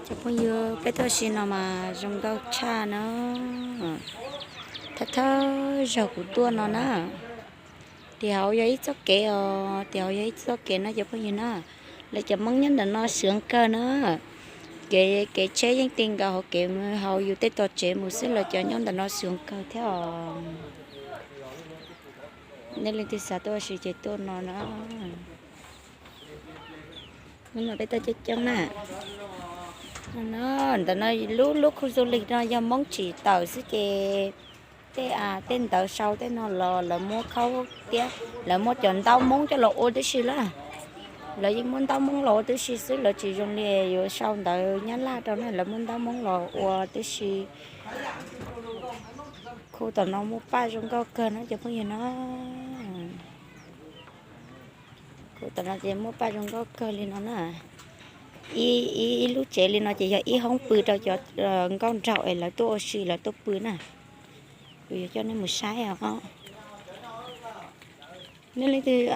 Cov phooj ywg, peb tuaj ua si no mas zoo nkauj tshaj na. Thawj thawj zaug kuv tuaj no na, tim hauv yog ib txoj kev os, tim hauv yog ib txoj kev no cov phooj ywg na. Lawv cov Hmoob nyob ntawm no sua kawg na. Kev, kev tsheb yeej ti nkaus hauv kev, hauv yus tej tos tsev mus xwb, lawv cov nyob ntawm no sua kawg thiab os. Nej leej twg xav tuaj ua si ces tuaj no na. Hnub no peb tuaj coob coob na. No, ntawm no lub, lub khu du lịch no yog Hmoob tsim tawm xwb ces tej, tej ntawv sau tej no los lawv muab khaub thiab lawv muab cov ntaub Hmoob coj los ua tib si lawm. Lawv yeej muab ntaub Hmoob los ua tib si xwb, lawv tsis zoo li yuav sau ntawv Nyab Laj rau na, lawv muab ntaub Hmoob los ua tib si. Khu tom no muaj paj zoo nkauj kawg no cov phooj ywg na. Khu tom no ces muaj paj zoo nkauj kawg li no na. Ib, ib lub tsev li no ces yog ib hoob pw rau cov nkauj nraug es lawv tuaj ua si lawv tuaj pw na. Kuv yuav coj nej mus saib os. Nej leej twg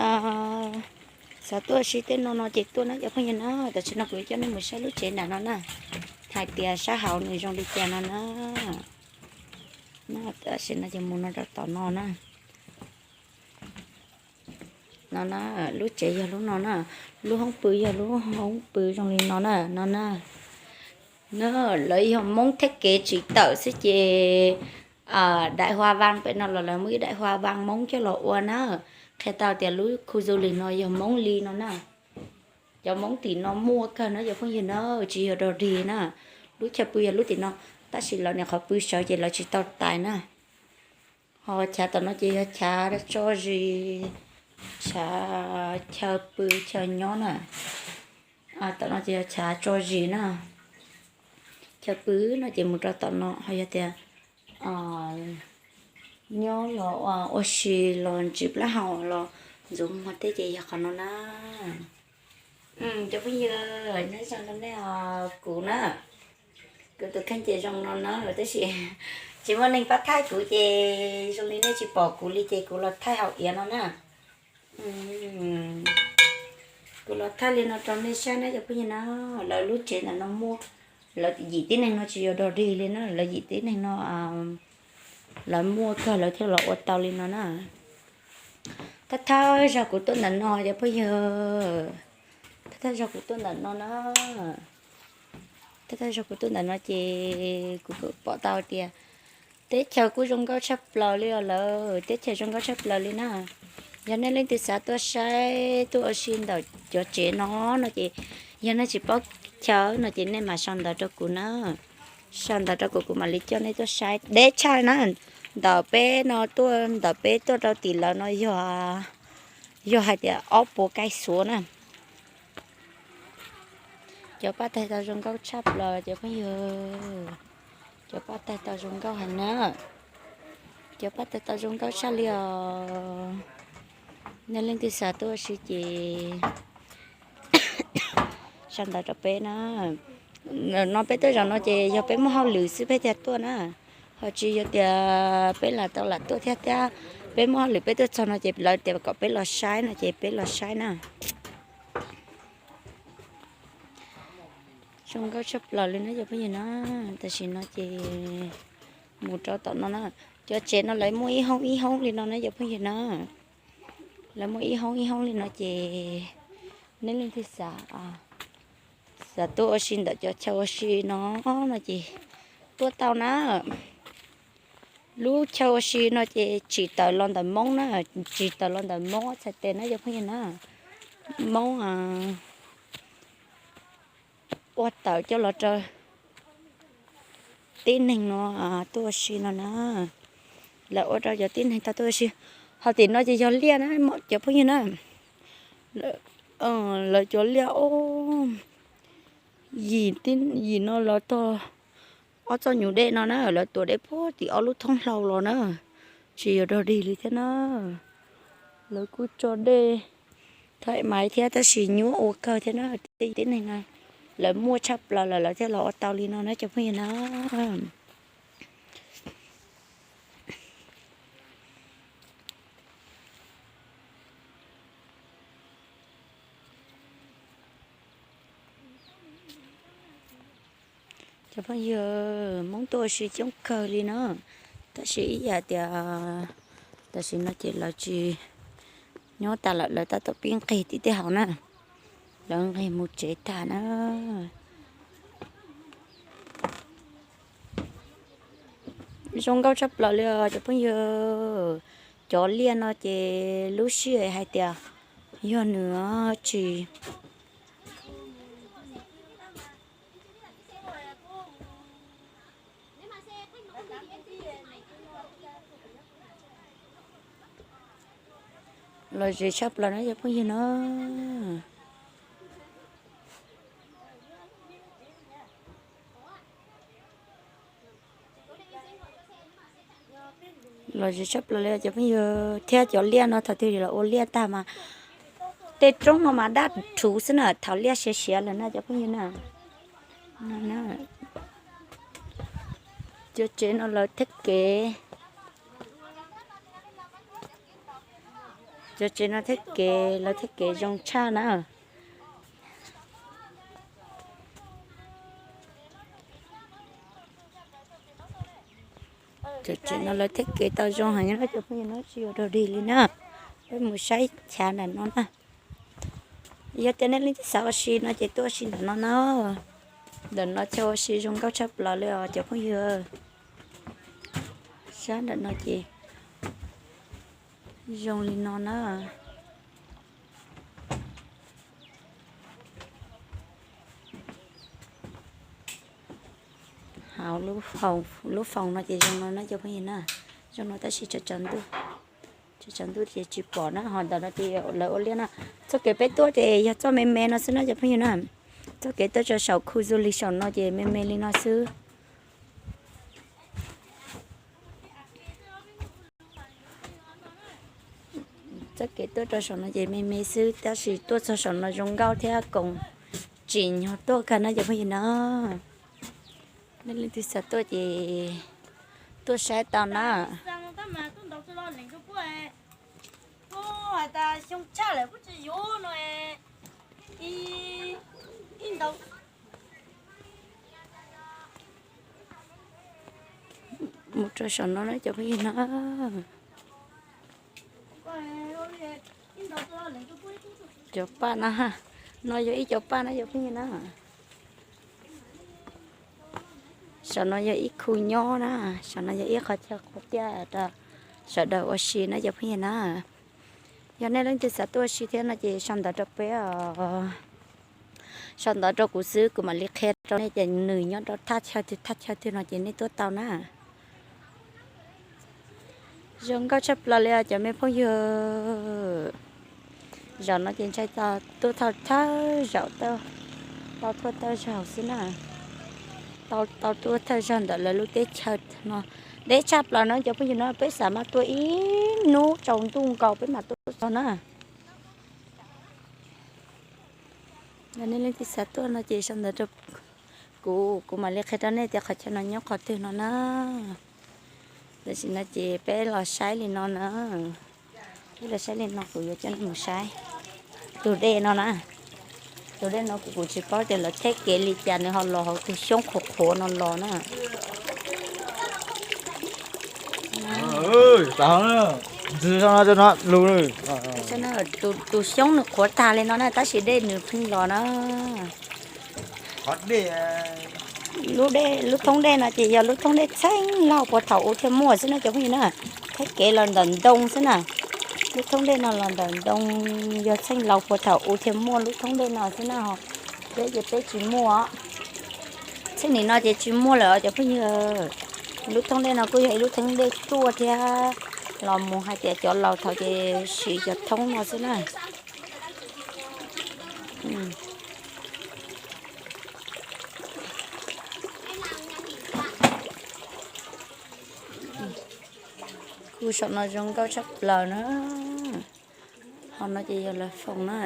xav tuaj ua si tej no no ces tuaj na cov phooj ywg na. Tam sim no kuv yuav coj nej mus saib lub tsev nram no na, hais tias sab hauv nws zoo li cas no na. Tam sim no ces mus no rau tom no na. No na, lub tsev yog lub no na, lub hoob pw yog lub hoob pw zoo li no na, no na. Na, lawv yog Hmoob thiab kev tsim tawm xwb ces daim hoa văn pem no los lawv muaj ib daim hoa văn Hmoob coj los ua na. Qhia tau tias lub khu du lịch no yog Hmoob li no na. Cov Hmoob tim no muaj kawg no cov phooj ywg na, tsis yog dog dig na. Lub chaw pw yog lub tim no, tab sis lawv nyuam qhuav pw sawv ces lawv tsis tau tais na. Ho chav tom no ces yog chav tso zis, chav chaw pw chaw nyob na. Tom no ces yog chav tso zis na. Chaw pw no ces mus rau tom no, ho yog tias nyob los ua si los ntsis plaub hau los ntxuav muag tej ces yog qhov no na. Cov phooj ywg, nyob zoo rau nej, kuv na, kuv tus kheej ces zoo no na, tab sis tsis muaj neeg pab thaij kuv ces zoo li nej tsis pom kuv li ces kuv los thaij hauv iav no na. Kuv los thaij li no rau nej saib na cov phooj ywg na. Lawv lub tsev ntawm no muaj, lawv yim tib neeg no tsis yog dog dig li na, lawv yim tib neeg no lawv muaj kawg lawv thiaj los ua tau li no na. Thawj thawj zaug kuv tuaj ntawm no cov phooj ywg, thawj thawj zaug kuv tuaj ntawm no na, thawj thawj zaug kuv tuaj ntawm no ces kuv pom tau tias teb chaws kuj zoo nkauj tshaj plaws li os lawm, teb chaws zoo nkauj tshaj plaws li na. Yog nej leej twg xav tuaj saib tuaj ua si ntawm cov tsev no no ces, yog nej tsis paub chaw no ces nej mam sau ntawv rau kuv na. Sau ntawv rau kuv, kuv mam li coj nej tuaj saib deb tshaj na. Ntawm peb no tuaj, ntawm peb tuaj rau tim lawv no yog, yog hais tias ob puas kaij xuav na. Cov paj taig tau zoo nkauj tshaj plaws cov phooj ywg. Cov paj taig tau zoo nkauj heev na. Cov paj taig tau zoo nkauj tshaj li os. Nej leej twg xav tuaj ua si ces sau ntawv rau peb na. No peb tuaj zaum no ces yog peb muaj hauj lwm xwb peb thiaj tuaj na. Ho tsis yog tias peb lam tau lam tuaj thiab, thiab peb muaj hauj lwm peb tuaj txog no ces lawv tias kom peb los saib no ces peb los saib na. Zoo nkauj tshaj plaws li na cov phooj ywg na. Tam sim no ces mus rau tom no na, cov tsev no lawv muaj ib hoob ib hoob li no na cov phooj ywg na. Lawv muaj ib hoob ib hoob li no ces nej leej twg xav, xav tuaj ua si ntawm cov chaw ua si no, no ces tuaj tau na. Lub chaw ua si no ces tsim tawm los ntawm Hmoob na, tsim tawm los ntawm Hmoob txhais tes na cov phooj ywg na. Hmoob ua tawm coj los rau tib neeg no tuaj ua si no na. Lawv ua rau cov tib neeg tau tuaj ua si. Ho tim no ces yog liaj na cov phooj ywg na. Lawv cov liaj, o, yim, yim no los tog ob txoj nyuv dej no na, lawv tuav dej puag tim ob lub thoob hlau los na, tsis yog dog dig li thiab na. Lawv kuj tso dej thaij maiv thiab tab sis nyuaj ua kawg thiab na. Tej tib neeg no lawv muaj tshaj plaws lawm lawv thiaj los ua tau li no na cov phooj ywg na. Cov phooj ywg, Hmoob tuaj ua si coob kawg li na, tab sis ib yam tias tam sim no ces lawv tsis nyob tas lawm, lawv tab tom pib nqis tim tej hauv na, lawv nqis mus tsev tag na. Zoo nkauj tshaj plaws li os cov phooj ywg. Cov liaj no ces lub sij hais tias yog nws tsis los zem tshaj plaws na cov phooj ywg na. Los zem tshaj plaws li cov phooj ywg, thiab cov liaj no thaum twg los ua liaj tag mas tej roob no mas daj rhuv xwb na, thaum liaj siav siav lawm na cov phooj ywg na. Cov tsev no lawv thiaj kev, cov tsev no thiaj kev, lawv thiaj kev zoo tshaj na. Cov tsev no lawv thiaj kev tau zoo heev na cov phooj ywg na, tsis yog dog dig li na. Peb mus saib chav nram no na. Yog tias nej leej twg xav ua si no ces tuaj ua si ntawm no na. Ntawm no chaw ua si zoo nkauj tshaj plaws li os cov phooj ywg. Sab nram no ces zoo li no na. Hauv lub foos no ces zoo no na cov phooj ywg na. Zoo no tab sis tsam tsaus ntuj, tsam tsaus ntuj ces tsis pom na, ho ntawm no ces lawv ua liaj na. Txoj kev peb tuaj ces yog txoj me me no xwb na cov phooj ywg na. Txoj kev tuaj rau saum khu du lịch saum no ces me me li no xwb. Txoj kev tuaj rau saum no ces me me xwb, tab sis tuaj txog saum no zoo nkauj thiab koom tsim nyog tuaj kawg na cov phooj ywg na. Nej leej twg xav tuaj ces tuaj saib tau na. Mus rau saum no na cov phooj ywg na. Cov paj na, no yog ib cov paj na cov phooj ywg na. Saum no yog ib khu nyob na, saum no yog ib qhov chaw qhuav tiaj rau sawv daws ua si na cov phooj ywg na. Yog nej leej twg xav tuaj ua si thiab no ces sau ntawv rau peb os. Sau ntawv rau kuv xwb kuv mam li qhia rau nej tias nws nyob rau thaj chaw twg thaj chaw twg no ces nej tuaj tau na. Zoo nkauj tshaj plaws li os cov me phooj ywg. Zaum no ces ntshai tuaj thawj thawj zaum, tau tuaj thawj zaug xwb na. Tau tuaj thawj zaug ntawm lawv lub teb chaws no. Deb tshaj plaws no cov phooj ywg no, peb xav mas tuaj ib hnub tsaus ntuj nkaus peb mam tuaj txog na. Yog nej leej twg xav tuaj no ces sau ntawv rau kuv, kuv mam li qhia rau nej tias qhov chaw no nyob qhov twg no na. Tam sim no ces peb los saib li no na. Peb los saib li no, kuv yuav coj nej mus saib tus dej no na. Tus dej no kuv, kuv tsis paub tias lawv teb kev li cas nws ho los hauv tus xyoob qhuav qhuav no los na. Tus xyoob nws qhuav tag li no na tab sis dej nws pheej los na. Lub thoob dej no ces yog lub thoob dej txheej laug puag thaum ub thiaj muaj xwb na cov phooj ywg na. Teb kev los ntawm ntoo xwb na. Lub thoob dej no los ntawm ntoo, yog txheej laug puag thaum ub thiaj muaj lub thoob dej no xwb na. Peb ces peb tsis muaj, txheej nim no ces tsis muaj lawm cov phooj ywg. Lub thoob dej no kuj yog ib lub thoob dej tuaj thiab los mus hais tias cov laus thaum ces siv cov thoob no xwb na. Khu saum no zoo nkauj tshaj plaws na. Ho no ces yog lawv foos na.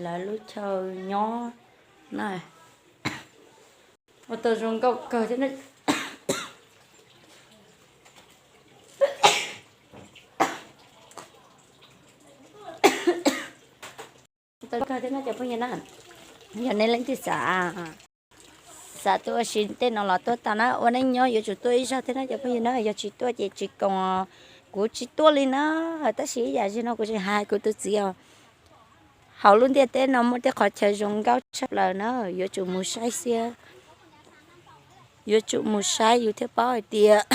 Lawv lub chaw nyob na. Ua tau zoo nkauj kawg thiab. Tau kawg thiab no cov phooj ywg na, yog nej leej twg xav, xav tuaj ua si tej no los tuaj tau na, ua neej nyob yuav tsum tuaj ib zaug thiab no cov phooj ywg na, yog tsis tuaj ces tsis koom. Kuv tsis tuaj li na, tab sis ib yam li no kuv tsis hais kuv tus txiv os, hauv lub ntiaj teb no muaj tej qhov chaw zoo nkauj tshaj plaws na, yuav tsum mus saib xwb, yuav tsum mus saib yus thiaj paub hais tias